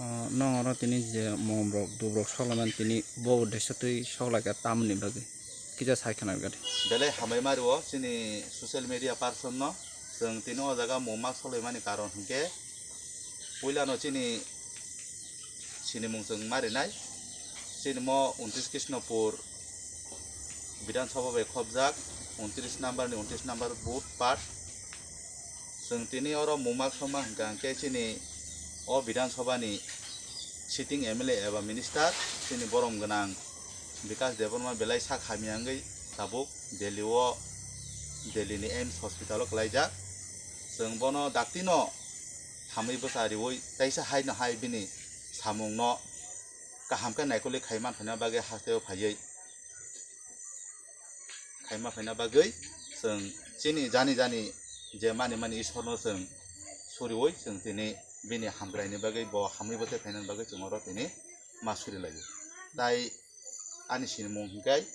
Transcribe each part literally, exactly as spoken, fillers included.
Ah, nong oro tini je mom rok, dub rok sok laimani tini bo uddesyo twi sok lai kha tamoni bagwi kisa sai khna rwgadi. Belai hambai ma rwo chini social media person no. Chwng tini o jaga mung mak sok laimani karon hinkhe puilano chini sinimung chwng ma rinai. Chini mo untris Krishnapur Bidhan Sabha bai khopjak, untris number ni untris number booth part. Chwng tini oro mung mak sokma hwnkha hwnkhe chini o Bidhan Sabha ni sitting M L A eba minister, chini borom gwnang Bikash Debbarma belai sak hamya wngwi tabuk Delhi o, Delhi ni AIIMS hospital o kwlaijak. Chwng bono dakti no hamwi bwsa riwi taisa hai no hai bini samung no kaham khe naikolwi khai man phaina bagwi haste o phaiwi khaima phaina bagwi chwng chini jani jani je mani mani Ishwarno chwng suriwi chwng tini bini hamkraini bagwi bo hamwi bwsai phainani bagwi chwng oro tini ma suri laio. Tai ani sinimung hinkhe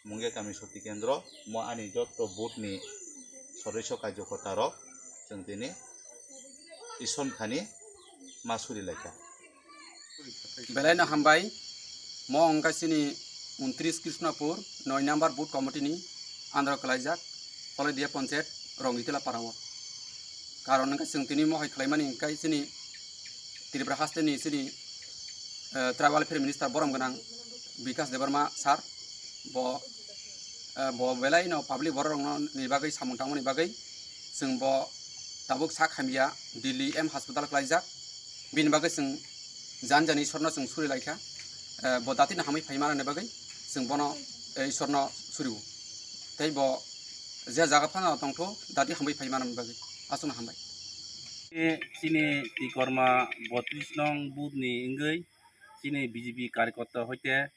Mungia kami Shakti Kendro, mo ani jotto booth ni sodosyo karjokorta rok chwng tini Ishwarni thani ma suri laikha. Belai no hambai. Mo wngkha chini untris Krishnapur noi number booth committee ni under o kwlaijak Polodia Panchayat Rongitila para o. Karon wngkha chwng tini mohai khwlaimani wngkha chini Tripura haste ni chini, eh, Tribal Affairs Minister borom gwnang Bikash Debbarma sir, bo, eh, bo belai no public borok rok no ni bagwi samung tangmani bagwi chwng bo tabuk sak hamya Delhi AIIMS hospital kwlaijak. Bini bagwi chwng jan jani Ishwarno chwng suri laikha. Eh, bo datino hamwi phai manani bagwi chwng bono, eh, Ishwarno suriwo. Tei bo je jaga phano tongtho dati hamwi phai manani bagwi. Aswkno hambai. Chini Tikorma botris nong booth ni wngwi chini B J P karyakarta hoite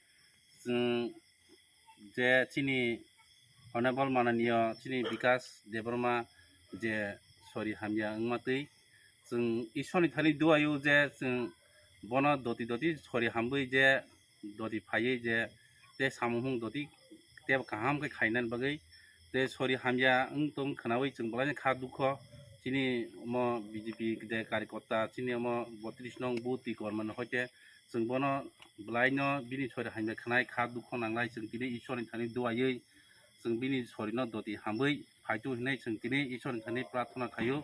chwng je chini Honorable Mananiya chini Bikash Debbarma je sori hamya wngma twi chwng Ishwarni thani duaio je chwng bono doti doti sori hamwi je doti phaiwi je tei samung hung doti tei kaham khe khainani bagwi tei sori hamya wng tong khwnawi chwng belai kha dukho chini omo B J P de karyakarta chini omo botris nong booth Tikorma ni hoite chwng bono belai no bini sori hamya khwnai kha dukho nanglai chwng tini Ishwarni thani duawi chwng bini sori no doti hamwi phaitu hinwi chwng tini Ishwarni thani prarthana khaio.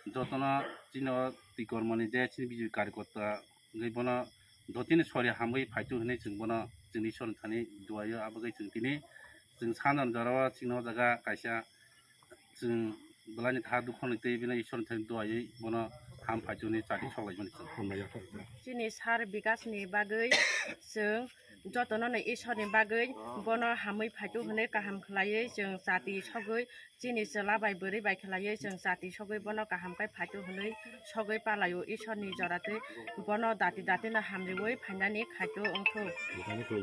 Jotono chini o Tikorma ni je chini B J P karyakarta wngwi bono dotini sori hamwi phaitu hinwi chwng bono chwngni Ishwarni thani duaio abagwi chwng tini chwng sanjani jorao chini o jaga kaisa chwng belai ni kha dukho ni twi bini Ishwarni thani duawi bono ham phaitu hinwi chati sok laimani chwng. Chini sir Bikash ni bagwi chwng jotono ni Ishwarni bagwi bono hamwi phaitu hinwi kaham khlaiwi chwng chati sogwi chini chwla bai bwrwi bai khlaiwi chwng chati sogwi bono kaham khe phaitu hinwi sogwi palaio Ishwarni jora twi bono dati dati no hamriwi phainani khaitu wngkhu.